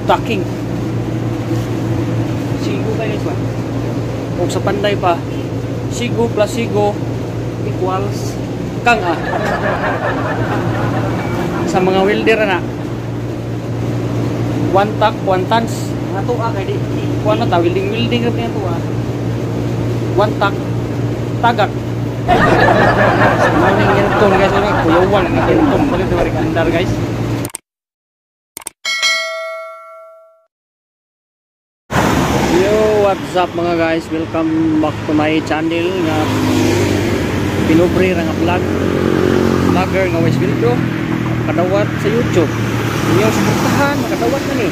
Talking. Sigo kayo guys ba? Kung sa Panday pa, sigo plus sigo equals kang ah. Sa mga welder na, one tak, one tons. Nga to ah, kaya di, kuha na ta, welding welding na to ah. One tak, tagak. So, morning aircon guys, ano, kuyawan ng aircon. Palit na rin andar guys. Yo, what's up mga guys? Welcome back to my channel nga Pinobre nga vlog. Vlogger nga West Wildo. Makadawat sa YouTube. Inyo suportahan, makadawat na ni.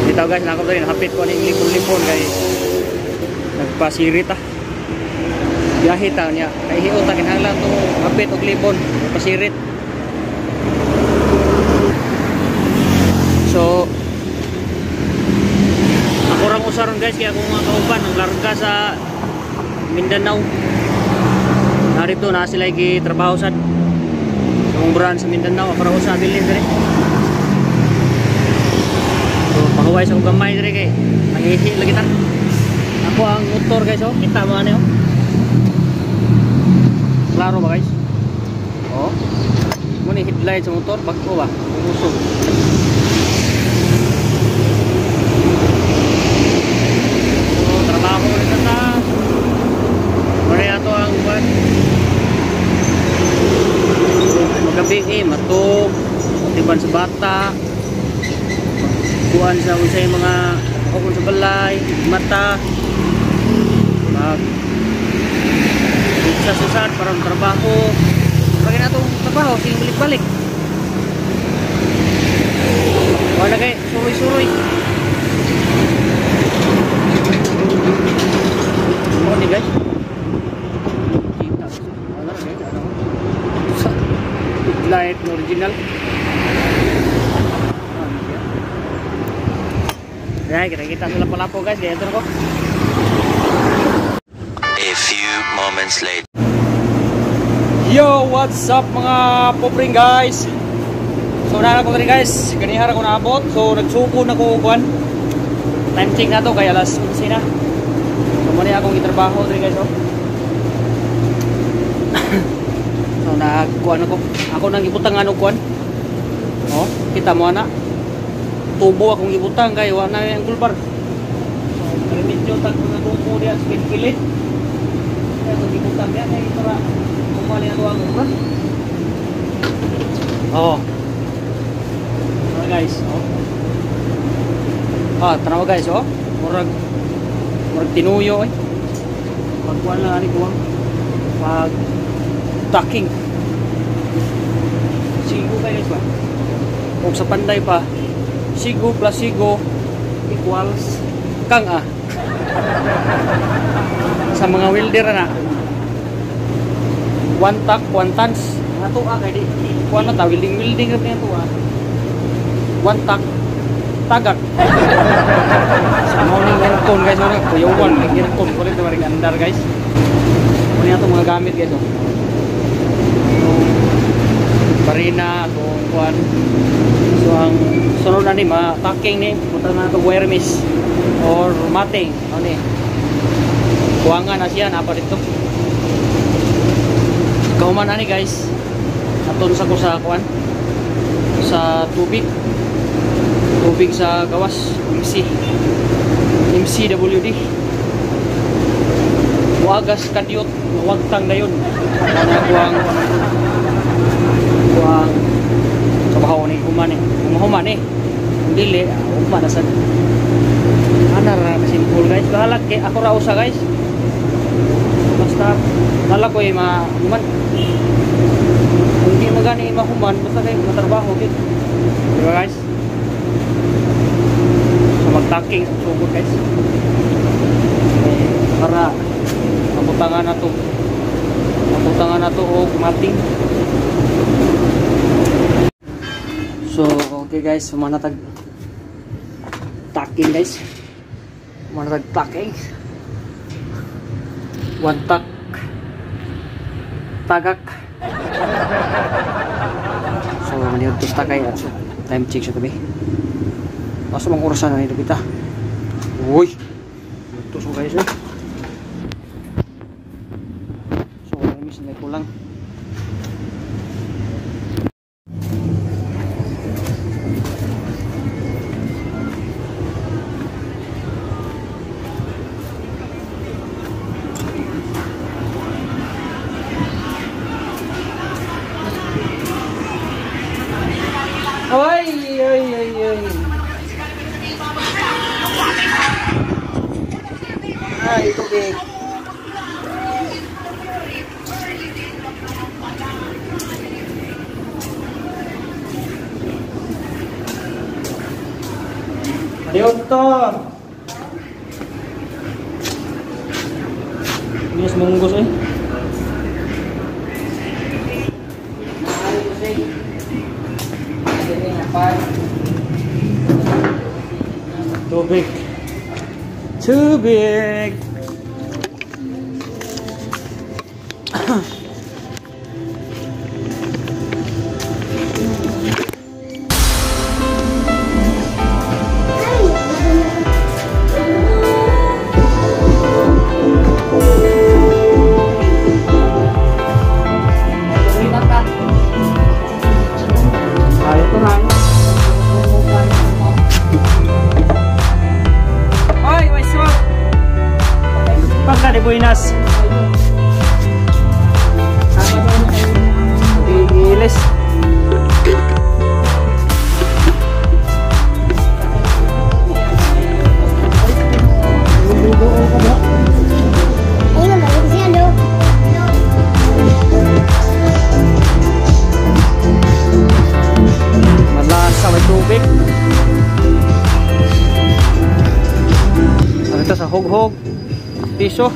Dito guys, nako rin hapit ko ning lipon-lipon kay nagpasirit ah. Biyahe ta niya. Kay hiot ta kinahanglan to hapit og lipon, pasirit. So ako rang usaron guys kaya akong mga kauban ang larga sa Mindanao. Narito na sila gi trabaho sad. Sa mong branch sa Mindanao, ako ra usa bilin diri. So pahuway sa gamay diri kay nangihi lagi ta. Ako ang motor guys oh, kita mo ani oh. Klaro ba guys? Oh. Mo ni headlight sa motor bag-o ba? Usog. Trabaho rin na ta. Muna ato ang buwan. Magabi eh, matog, tiban sa bata, kuan sa unsay mga ukon sa balay, mata, mag sa susad para trabaho. Pag na atong trabaho, sige balik-balik. Wala kay suroy-suroy. Ano ni guys? Kita. Wala guys, ano? Light original. Ya, kita-kita sa lapo-lapo guys, kaya ito ko. A few moments later. Yo, what's up mga popring guys? So na ko diri guys, ganihara ko naabot. So nagsuko na ko kuan. Time check na to kay alas 11 na. So muna akong gitrabaho diri guys oh. So nagkuan ako. Ako nang gibutang ano kuan. Oh, kita mo ana. Tubo akong gibutang kay wa na ang gulbar. So medyo tag mga tubo diha sa kilid. Kaya akong gibutang diha kay para kumali ato ang obra. Oh. So guys, oh. Ah, tanaw guys oh. Murag murag tinuyo eh. Pagkuan lang ani kuwang. Pag talking. Sigo kayo guys ba? Kung sa Panday pa, sigo plus sigo equals kang ah. Sa mga welder na, one tak, one tons. Nga to ah, kay di, kuan na ta, welding welding na to ah. One tak, tagak. Sa morning aircon guys, ano, kuyawan, aircon, kulit na rin andar guys. Muna ito mga gamit guys oh. Barina, atong kuan. So ang sunod na ni ma-tacking ni, punta na ito wire mesh or matting, ano ni. Kuwangan na siya, napa dito. Kauman na ni guys. Aton sa ko sa kuan sa tubig. Tubig sa gawas, MC. MCWD. Wagas kadyot, wagtang dayon. Ano kuang kuang trabaho ni human eh. Human eh. Kung dili, ugma na sad. Ana ra simple guys. Bahalag kay ako ra usa guys. Basta nala ko eh mahuman. Kung di magani mahuman, basta kay matrabaho gid. Di ba guys? So magtaking sa sugod guys. Eh, para mabutangan na to. Mabutangan na to og mating. So okay guys, manatag taking guys. Manatag taking. One tak tagak. So maniudtos ta kay. Time check sa tabi. Asa bang orasan na nito kita? Uy. Luto so guys eh. So miss na kulang. Ay, ay, ay, ay. Ay, tubig. Adiós to. Ini semunggos eh. Tubig. Tubig. Buenas. Gigilis. Malasa may tubig. Ito sa hog-hog. Piso.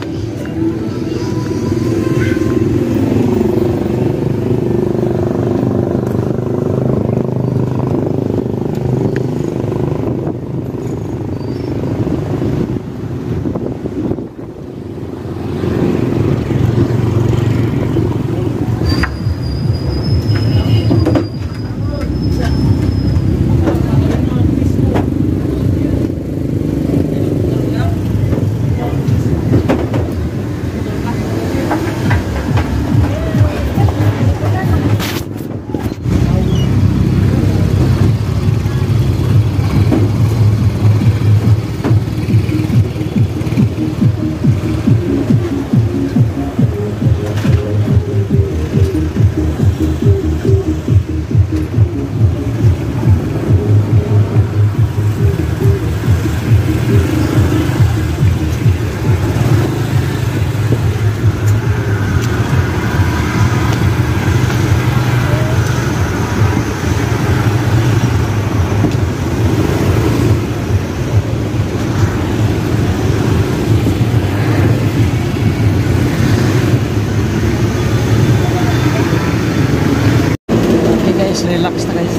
Relax na guys.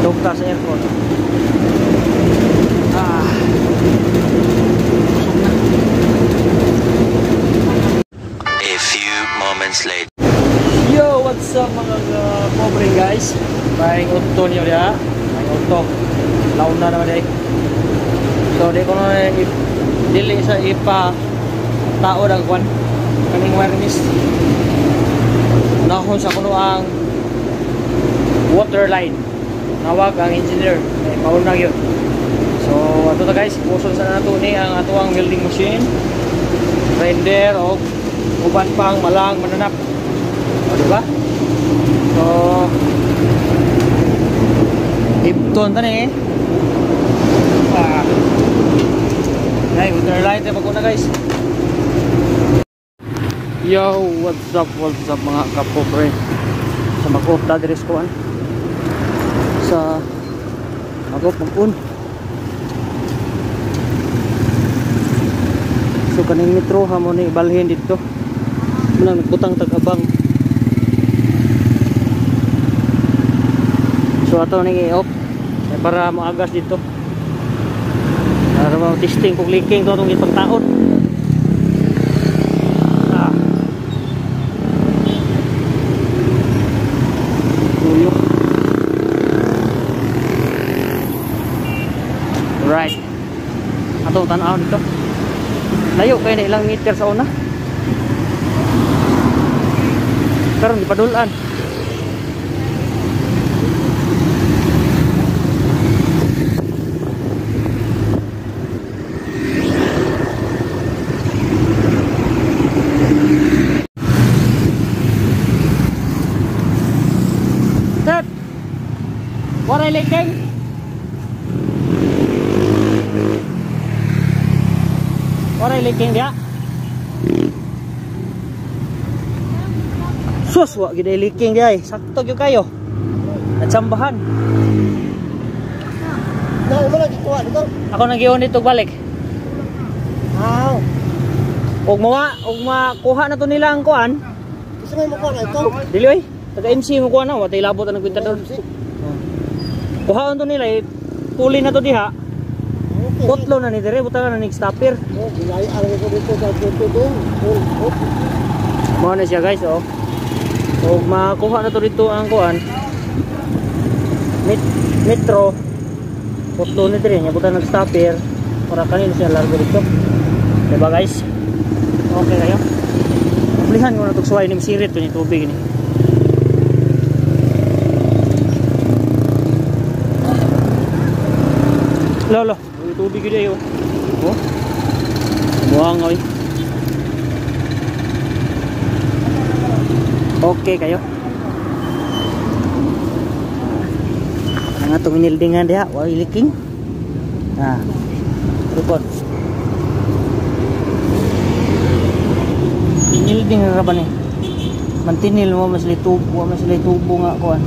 Dog ta sa aircon. Ah. A few moments later. Yo, what's up mga pobre guys? Paing auto niyo dia. Paing auto. Launa naman day. So di ko na dili sa ipa tao ang kwan kaning wireless. Nahon sa kuno ang water line. Nawag ang engineer. Eh, maunang yun. So, ato ta guys, puson sa nato ni ang ato ang welding machine, grinder o uban pang malang mananap. O, diba? So, ipton ta ni. Ah. Ay, water line tayo pag-una guys. Yo, what's up mga kapobre. Sa mag-off ta diri sa kuan. Sa mag-off mag-on. So kaning metro ha mo ni ibalhin didto. Munang nagbutang tag-abang. So ato ning i-off para moagas didto. Para mo testing kung leaking to atong gipagtaon. Ah. Tuyo. Right. Atong tan-aw dito. Layo kay na ilang meter sa una. Karon gipadulan. Sir, waray leaking. Waray leaking dia. Sus, wa gid leaking dia ay. Sakto gyud kayo. Natsambahan. Na, wala gikuha dito. Ako nang gion dito balik. Aw. Og mawa, og makuha na to nila ang kuan. Kasi may makuha na ito. Dili oy. Taga MC mo kuha na, wa tay labot ang kwintador. Kuhaon to nila eh. Puli na to diha. Okay. Putlo na ni dire, butangan na ni stopper. Oh, bilay ang ko dito sa dito din. Oh, oh. Mao na siya guys, oh. Og makuha na to dito ang kuan. Metro. Putlo ni dire, nya butangan nag stopper para kanino siya largo dito. Diba guys? Okay kayo. Ublihan ko na tog suway ni sirit to ni tubig ni. Lolo, may tubig yun eh, oh. Oh. Buhang, oy. Okay kayo. Ang atong inildingan diha, wa leaking. Ah. Report. Inilding ra ba ni? Mantinil mo mas tubo, mas tubo nga kuan.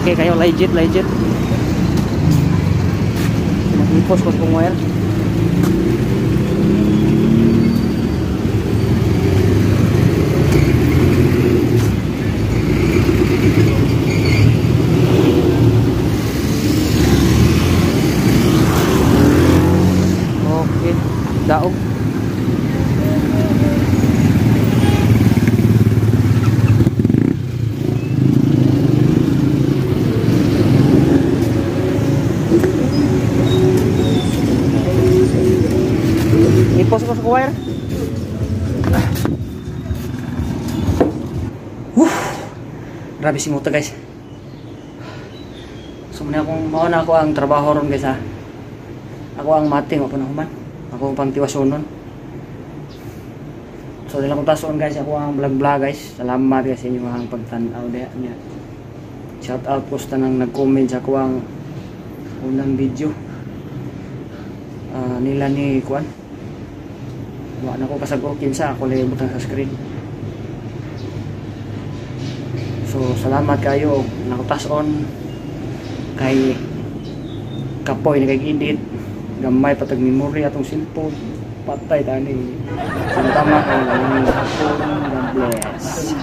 Okay kayo, legit, legit. Mag-ipos ko kung wire. Okay, daog. Ipos ko sa wire. Woo! Grabe simuta guys. So muna akong mao na ako ang trabaho ron guys ha. Ako ang mating ako na human. Ako ang pangtiwasonon. So dili akong tason guys, ako ang vlog guys. Salamat guys sa inyo ang pagtan-aw diha niya. Shout out ko sa tanang nag-comment sa ako ang unang video. Nila ni kuan. Wa na ko kasag-o kinsa ako lang butang sa screen. So salamat kayo nakutason kay kapoy na kay edit gamay patag memory atong cellphone patay tani. Salamat kayo. God bless.